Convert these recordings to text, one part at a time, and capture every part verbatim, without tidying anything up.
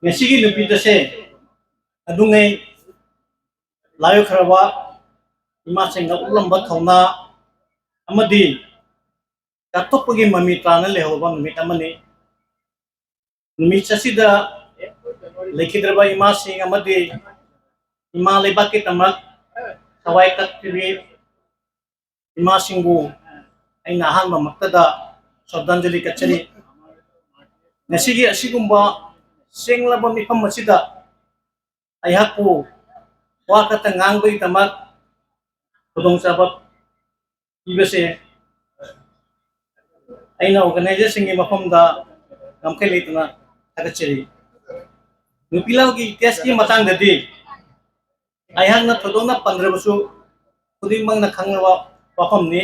ꯉꯁꯤꯒꯤ ꯅꯨꯃꯤꯠ ꯑꯁꯦ ꯑꯗꯨꯉꯩ ꯂꯥꯏꯑꯣꯏꯈ꯭ꯔꯕ ꯏꯃꯥꯁꯤꯡꯅ ꯎꯠꯂꯝꯕ ꯊꯧꯅꯥ ꯑꯃꯗꯤ ꯆꯥꯎꯊꯣꯛꯄꯒꯤ ꯃꯃꯤ ꯇꯥꯅ ꯂꯩꯍꯧꯕ ꯅꯨꯃꯤꯠ ꯑꯃꯅꯤ꯫ ꯅꯨꯃꯤꯠ ꯑꯁꯤꯗ ꯂꯩꯈꯤꯗ꯭ꯔꯕ ꯏꯃꯥꯁꯤꯡ ꯑꯃꯗꯤ ꯏꯃꯥ ꯂꯩꯕꯥꯛꯀꯤꯗꯃꯛ ꯊꯋꯥꯏ ꯀꯠꯈꯤꯕ ꯏꯃꯥꯁꯤꯡꯕꯨ ꯑꯩꯅ ꯑꯍꯥꯟꯕꯃꯛꯇꯗ ꯁ꯭ꯔꯗꯥꯟꯖꯂꯤ ꯀꯠꯆꯔꯤ꯫ ꯉꯁꯤꯒꯤ ꯑꯁꯤꯒꯨꯝꯕ ꯁꯦꯡꯂꯕ ꯃꯤꯐꯝ ꯑꯁꯤꯗ ꯑꯩꯍꯥꯛꯄꯨ ꯋꯥ ꯈꯛꯇ ꯉꯥꯡꯕꯒꯤꯗꯃꯛ ꯈꯨꯗꯣꯡꯆꯥꯕ ꯄꯤꯕꯁꯦ ꯑꯩꯅ ꯑꯣꯔꯒꯅꯥꯏꯖꯔꯁꯤꯡꯒꯤ ꯃꯐꯝꯗ ꯉꯝꯈꯩ ꯂꯩꯇꯅ ꯊꯥꯒꯠꯆꯔꯤ꯫ ꯅꯨꯄꯤ ꯂꯥꯟꯒꯤ ꯏꯇꯤꯍꯥꯁꯀꯤ ꯃꯇꯥꯡꯗꯗꯤ ꯑꯩꯍꯥꯛꯅ ꯊꯣꯏꯗꯣꯛꯅ ꯄꯟꯗ꯭ꯔꯕꯁꯨ ꯈꯨꯗꯤꯡꯃꯛꯅ ꯈꯪꯂꯕ ꯋꯥꯐꯝꯅꯤ꯫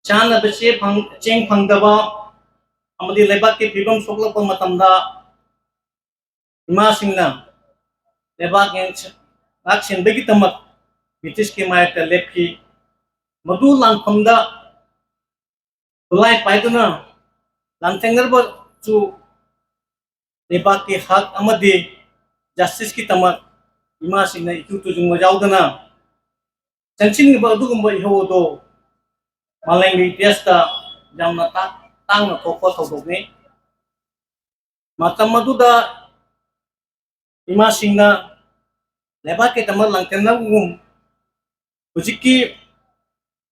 ꯆꯥꯅꯕ ꯆꯦ ꯐꯪ-, ꯆꯦꯡ ꯐꯪꯗꯕ ꯑꯃꯗꯤ ꯂꯩꯕꯥꯛꯀꯤ ꯐꯤꯕꯝ ꯁꯣꯛꯂꯛꯄ ꯃꯇꯝꯗ ꯏꯃꯥꯁꯤꯡꯅ ꯂꯩꯕꯥꯛ ꯉꯥꯛ-, ꯉꯥꯛ ꯁꯦꯟꯕꯒꯤꯗꯃꯛ ꯕ꯭ꯔꯤꯇꯤꯁꯀꯤ ꯃꯥꯌꯣꯛꯇ ꯂꯦꯞꯈꯤ꯫ ꯃꯗꯨ ꯂꯥꯟꯐꯝꯗ ꯈꯨꯠꯂꯥꯏ ꯄꯥꯏꯗꯨꯅ ꯂꯥꯟꯊꯦꯡꯅꯔꯕꯁꯨ ꯂꯩꯕꯥꯛꯀꯤ ꯍꯛ ꯑꯃꯗꯤ ꯖꯁꯇꯤꯁꯀꯤꯗꯃꯛ ꯏꯃꯥꯁꯤꯡꯅ ꯏꯇꯨ ꯇꯨꯖꯨꯡꯕ ꯌꯥꯎꯗꯅ ꯆꯪꯁꯤꯟꯈꯤꯕ ꯑꯗꯨꯒꯨꯝꯕ ꯏꯍꯧ ꯑꯗꯨ ꯃꯥꯂꯦꯝꯒꯤ ꯏꯇꯤꯍꯥꯁꯇ ꯌꯥꯝꯅ ꯇꯥ-, ꯇꯥꯡꯅ ꯊꯣꯛꯄ ꯊꯧꯗꯣꯛꯅꯤ꯫ ꯃꯇꯝ ꯑꯗꯨꯗ ꯏꯃꯥꯁꯤꯡꯅ ꯂꯩꯕꯥꯛꯀꯤꯗꯃꯛ ꯂꯥꯟꯊꯦꯡꯅꯕꯒꯨꯝ ꯍꯧꯖꯤꯛꯀꯤ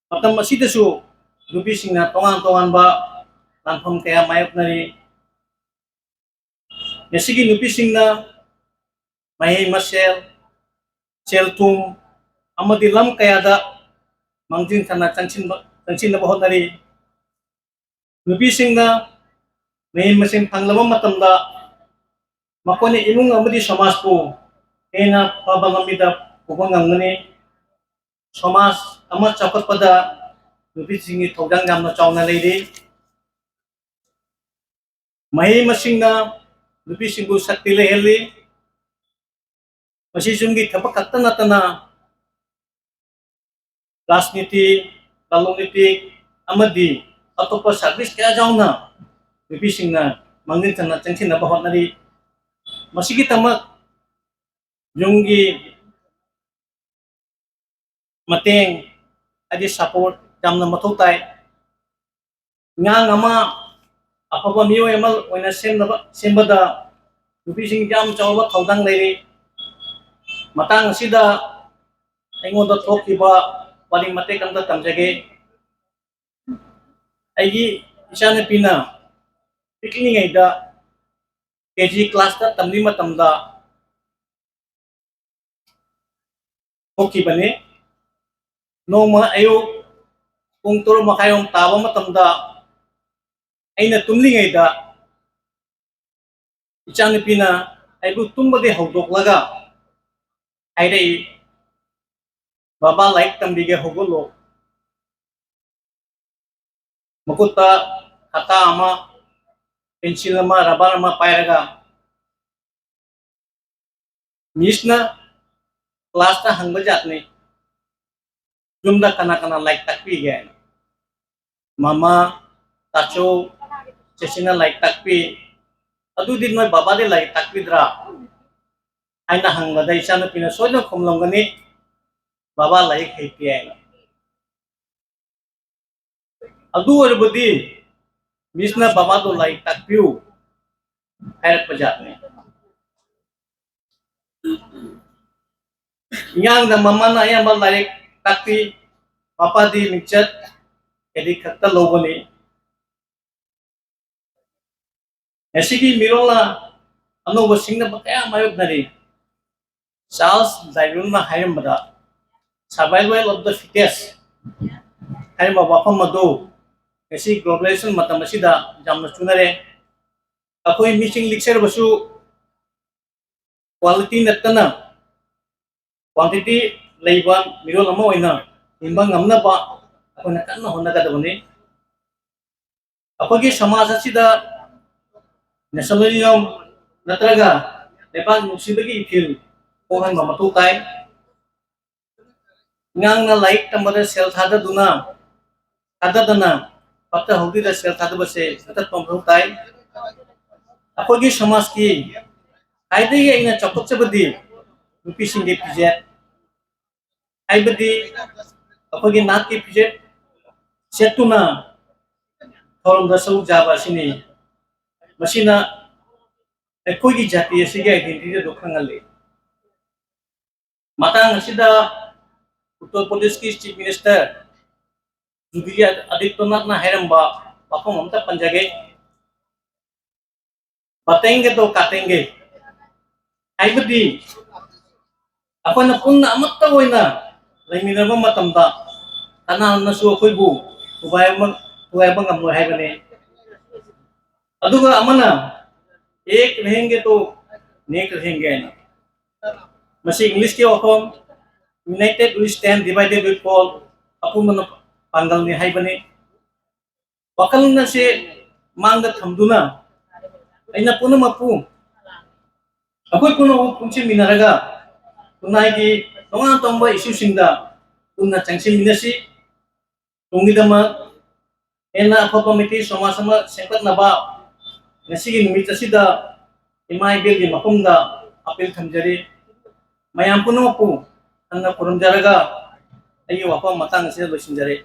ꯃꯇꯝ ꯑꯁꯤꯗꯁꯨ ꯅꯨꯄꯤꯁꯤꯡꯅ ꯇꯣꯉꯥꯟ ꯇꯣꯉꯥꯟꯕ ꯂꯥꯟꯐꯝ ꯀꯌꯥ ꯃꯥꯌꯣꯛꯅꯔꯤ꯫ ꯉꯁꯤꯒꯤ ꯅꯨꯄꯤꯁꯤꯡꯅ ꯃꯍꯩ ꯃꯁꯦꯜ, ꯁꯦꯜ ꯊꯨꯝ ꯑꯃꯗꯤ ꯂꯝ ꯀꯌꯥꯗ ꯃꯥꯡꯖꯤꯟ ꯊꯥꯅ ꯆꯪꯁꯤꯟꯕ, ꯆꯪꯁꯤꯟꯅꯕ ꯍꯣꯠꯅꯔꯤ꯫ ꯅꯨꯄꯤꯁꯤꯡꯅ ꯃꯍꯩ ꯃꯁꯤꯡ ꯐꯪꯂꯕ ꯃꯇꯝꯗ ꯃꯈꯣꯏꯅ ꯏꯃꯨꯡ ꯑꯃꯗꯤ ꯁꯃꯥꯖꯄꯨ ꯍꯦꯟꯅ ꯐꯕ ꯂꯝꯕꯤꯗ ꯄꯨꯕ ꯉꯝꯒꯅꯤ꯫ ꯁꯃꯥꯖ ꯑꯃ ꯆꯥꯎꯈꯠꯄꯗ ꯅꯨꯄꯤꯁꯤꯡꯒꯤ ꯊꯧꯗꯥꯡ ꯌꯥꯝꯅ ꯆꯥꯎꯅ ꯂꯩꯔꯤ꯫ ꯃꯍꯩ ꯃꯁꯤꯡꯅ ꯅꯨꯄꯤꯁꯤꯡꯕꯨ ꯁꯛꯇꯤ ꯂꯩꯍꯜꯂꯤ꯫ ꯃꯁꯤ ꯌꯨꯝꯒꯤ ꯊꯕꯛ ꯈꯛꯇ ꯅꯠꯇꯅ ꯔꯥꯖꯅꯤꯇꯤ, ꯂꯂꯣꯟ ꯏꯇꯤꯛ ꯑꯃꯗꯤ ꯑꯇꯣꯞꯄ ꯁꯔꯚꯤꯁ ꯀꯌꯥ ꯌꯥꯎꯅ ꯅꯨꯄꯤꯁꯤꯡꯅ ꯃꯥꯡꯖꯤꯟ ꯊꯥꯅ ꯆꯪꯁꯤꯟꯅꯕ ꯍꯣꯠꯅꯔꯤ꯫ ꯃꯁꯤꯒꯤꯗꯃꯛ ꯌꯨꯝꯒꯤ ꯃꯇꯦꯡ ꯍꯥꯏꯗꯤ ꯁꯄꯣꯔꯠ ꯌꯥꯝꯅ ꯃꯊꯧ ꯇꯥꯏ꯫ ꯑꯉꯥꯡ ꯑꯃ ꯑꯐꯕ ꯃꯤꯑꯣꯏ ꯑꯃ ꯑꯣꯏꯅ ꯁꯦꯝꯅꯕ, ꯁꯦꯝꯕꯗ ꯅꯨꯄꯤꯁꯤꯡ ꯌꯥꯝ ꯆꯥꯎꯕ ꯊꯧꯗꯥꯡ ꯂꯩꯔꯤ꯫ ꯃꯇꯥꯡ ꯑꯁꯤꯗ ꯑꯩꯉꯣꯟꯗ ꯊꯣꯛꯈꯤꯕ ꯋꯥꯔꯤ ꯃꯇꯦꯛ ꯑꯃꯇ ꯇꯝꯖꯒꯦ꯫ ꯑꯩꯒꯤ ꯏꯆꯥꯅꯨꯄꯤꯅ ꯄꯤꯛꯂꯤꯉꯩꯗ ꯀꯦ ꯖꯤ ꯀ꯭ꯂꯥꯁꯇ ꯇꯝꯂꯤ ꯃꯇꯝꯗ ꯊꯣꯛꯈꯤꯕꯅꯤ꯫ ꯅꯣꯡꯃ ꯑꯌꯨꯛ ꯄꯨꯡ ꯇꯔꯨꯛ ꯃꯈꯥꯏꯔꯣꯝ ꯇꯥꯕ ꯃꯇꯝꯗ ꯑꯩꯅ ꯇꯨꯝꯂꯤꯉꯩꯗ ꯏꯆꯥꯅꯨꯄꯤꯅ ꯑꯩꯕꯨ ꯇꯨꯝꯕꯗꯤ ꯍꯧꯗꯣꯛꯂꯒ ꯍꯥꯏꯔꯛꯏ, "ꯕꯕꯥ, ꯂꯥꯏꯔꯤꯛ ꯇꯝꯕꯤꯒꯦ, ꯍꯧꯒꯠꯂꯣ"꯫ ꯃꯈꯨꯠꯇ ꯈꯇꯥ ꯑꯃ, ꯄꯦꯟꯁꯤꯜ ꯑꯃ, ꯔꯕꯔ ꯑꯃ ꯄꯥꯏꯔꯒ ꯃꯤꯁꯅ ꯀ꯭ꯂꯥꯁꯇ ꯍꯪꯕ ꯖꯥꯠꯅꯤ, "ꯌꯨꯝꯗ ꯀꯅꯥ ꯀꯅꯥ ꯂꯥꯏꯔꯤꯛ ꯇꯥꯛꯄꯤꯒꯦ?" ꯍꯥꯏꯅ꯫ "ꯃꯃꯥ, ꯇꯥꯆꯧ, ꯆꯦꯆꯦꯅ ꯂꯥꯏꯔꯤꯛ ꯇꯥꯛꯄꯤ꯫ ꯑꯗꯨꯗꯤ ꯅꯣꯏ ꯕꯕꯥꯗꯤ ꯂꯥꯏꯔꯤꯛ ꯇꯥꯛꯄꯤꯗ꯭ꯔꯥ?" ꯍꯥꯏꯅ ꯍꯪꯕꯗ ꯏꯆꯥꯅꯨꯄꯤꯅ ꯁꯣꯏꯗꯅ ꯈꯨꯝꯂꯝꯒꯅꯤ, "ꯕꯕꯥ ꯂꯥꯏꯔꯤꯛ ꯍꯩꯇꯦ" ꯍꯥꯏꯅ꯫ ꯑꯗꯨ ꯑꯣꯏꯔꯕꯗꯤ ꯃꯤꯁꯅ ꯕꯕꯥꯗꯣ ꯂꯥꯏꯔꯤꯛ ꯇꯥꯛꯄꯤꯌꯨ ꯍꯥꯏꯔꯛꯄ ꯖꯥꯠꯅꯤ꯫ ꯑꯉꯥꯡꯗ ꯃꯃꯥꯅ ꯑꯌꯥꯝꯕ ꯂꯥꯏꯔꯤꯛ ꯇꯥꯛꯄꯤ, ꯃꯄꯥꯗꯤ ꯃꯤꯡꯆꯠ ꯀꯦꯗꯤ ꯈꯛꯇ ꯂꯧꯕꯅꯤ꯫ ꯉꯁꯤꯒꯤ ꯃꯤꯔꯣꯜꯅ ꯑꯅꯧꯕ ꯁꯤꯡꯅꯕ ꯀꯌꯥ ꯃꯥꯌꯣꯛꯅꯔꯤ꯫ ꯆꯥꯔꯜꯁ ꯗꯥꯔꯋꯤꯟꯅ ꯍꯥꯏꯔꯝꯕꯗ, "Survival of the fittest" ꯍꯥꯏꯔꯤꯕ ꯋꯥꯐꯝ ꯑꯗꯨ ꯉꯁꯤ globalization ꯃꯇꯝ ꯑꯁꯤꯗ ꯌꯥꯝꯅ ꯆꯨꯅꯔꯦ꯫ ꯑꯩꯈꯣꯏ ꯃꯤꯁꯤꯡ ꯂꯤꯛꯆꯔꯕꯁꯨ quality ꯅꯠꯇꯅ quantity ꯂꯩꯕ ꯃꯤꯔꯣꯜ ꯑꯃ ꯑꯣꯏꯅ ꯍꯤꯡꯕ ꯉꯝꯅꯕ ꯑꯩꯈꯣꯏꯅ ꯀꯟꯅ ꯍꯣꯠꯅꯒꯗꯕꯅꯤ꯫ ꯑꯩꯈꯣꯏꯒꯤ ꯁꯃꯥꯖ ꯑꯁꯤꯗ nationalism ꯅꯠꯇ꯭ꯔꯒ ꯂꯩꯕꯥꯛ ꯅꯨꯡꯁꯤꯕꯒꯤ ꯏꯊꯤꯜ ꯄꯣꯛꯍꯟꯕ ꯃꯊꯧ ꯇꯥꯏ꯫ ꯑꯉꯥꯡꯅ ꯂꯥꯏꯔꯤꯛ ꯇꯝꯕꯗ ꯁꯦꯜ ꯊꯥꯗꯗꯨꯅ, ꯊꯥꯗꯗꯅ ꯐꯠꯇ ꯍꯥꯎꯗꯤꯗ ꯁꯦꯜ ꯊꯥꯗꯕꯁꯦ ꯃꯨꯊꯠꯄ ꯃꯊꯧ ꯇꯥꯏ꯫ ꯑꯩꯈꯣꯏꯒꯤ ꯁꯃꯥꯖꯀꯤ ꯈ꯭ꯋꯥꯏꯗꯒꯤ ꯑꯩꯅ ꯆꯥꯎꯊꯣꯛꯆꯕꯗꯤ ꯅꯨꯄꯤꯁꯤꯡꯒꯤ ꯐꯤꯖꯦꯠ, ꯍꯥꯏꯕꯗꯤ ꯑꯩꯈꯣꯏꯒꯤ ꯅꯥꯠꯀꯤ ꯐꯤꯖꯦꯠ ꯁꯦꯠꯇꯨꯅ ꯊꯧꯔꯝꯗ ꯁꯔꯨꯛ ꯌꯥꯕ ꯑꯁꯤꯅꯤ꯫ ꯃꯁꯤꯅ ꯑꯩꯈꯣꯏꯒꯤ ꯖꯥꯇꯤ ꯑꯁꯤꯒꯤ identity ꯑꯗꯨ ꯈꯪꯍꯜꯂꯤ꯫ ꯃꯇꯥꯡ ꯑꯁꯤꯗ ꯎꯠꯇꯔ ꯄ꯭ꯔꯗꯦꯁꯀꯤ Chief Minister ꯌꯣꯒꯤ ꯑꯥꯗꯤꯇ꯭ꯌꯅꯥꯊꯅ ꯍꯥꯏꯔꯝꯕ ꯋꯥꯐꯝ ꯑꯃꯇ ꯄꯟꯖꯒꯦ꯫ "ꯕꯥꯇꯦꯡꯒꯦ ꯇꯣ ꯀꯥꯇꯦꯡꯒꯦ", ꯍꯥꯏꯕꯗꯤ ꯑꯩꯈꯣꯏꯅ ꯄꯨꯟꯅ ꯑꯃꯠꯇ ꯑꯣꯏꯅ ꯂꯩꯃꯤꯟꯅꯕ ꯃꯇꯝꯗ ꯀꯅꯥꯅꯁꯨ ꯑꯩꯈꯣꯏꯕꯨ ꯊꯨꯒꯥꯏꯕ, ꯊꯨꯒꯥꯏꯕ ꯉꯝꯂꯣꯏ ꯍꯥꯏꯕꯅꯤ꯫ ꯑꯗꯨꯒ ꯑꯃꯅ "ꯑꯦꯛ ꯔꯍꯦꯡꯒꯦ ꯇꯣ ꯅꯦꯛ ꯔꯍꯦꯡꯒꯦ" ꯍꯥꯏꯅ, ꯃꯁꯤ ꯏꯪꯂꯤꯁꯀꯤ ꯋꯥꯐꯝ "United we stand, divided we fall", ꯑꯄꯨꯟꯕꯅ ꯄꯥꯡꯒꯜꯅꯤ ꯍꯥꯏꯕꯅꯤ꯫ ꯋꯥꯈꯜꯂꯣꯟ ꯑꯁꯤ ꯃꯥꯡꯗ ꯊꯝꯗꯨꯅ ꯑꯩꯅ ꯄꯨꯝꯅꯃꯛꯄꯨ, ꯑꯩꯈꯣꯏ ꯄꯨꯝꯅꯃꯛ ꯄꯨꯟꯁꯤꯟꯃꯤꯟꯅꯔꯒ ꯈꯨꯟꯅꯥꯏꯒꯤ ꯇꯣꯉꯥꯟ ꯇꯣꯉꯥꯟꯕ issueꯁꯤꯡꯗ ꯄꯨꯟꯅ ꯆꯪꯁꯤꯟꯃꯤꯟꯅꯁꯤ꯫ ꯇꯨꯡꯒꯤꯗꯃꯛ ꯍꯦꯟꯅ ꯑꯐꯕ ꯃꯩꯇꯩ ꯁꯃꯥꯖ ꯑꯃ ꯁꯦꯝꯒꯠꯅꯕ ꯉꯁꯤꯒꯤ ꯅꯨꯃꯤꯠ ꯑꯁꯤꯗ ꯏꯃꯥ ꯏꯕꯦꯜꯒꯤ ꯃꯐꯝꯗ appeal ꯊꯝꯖꯔꯤ꯫ ꯃꯌꯥꯝ ꯄꯨꯝꯅꯃꯛꯄꯨ ꯍꯟꯅ ꯈꯨꯔꯨꯝꯖꯔꯒ ꯑꯩꯒꯤ ꯋꯥꯐꯝ ꯃꯇꯥꯡ ꯑꯁꯤꯗ ꯂꯣꯏꯁꯤꯟꯖꯔꯦ꯫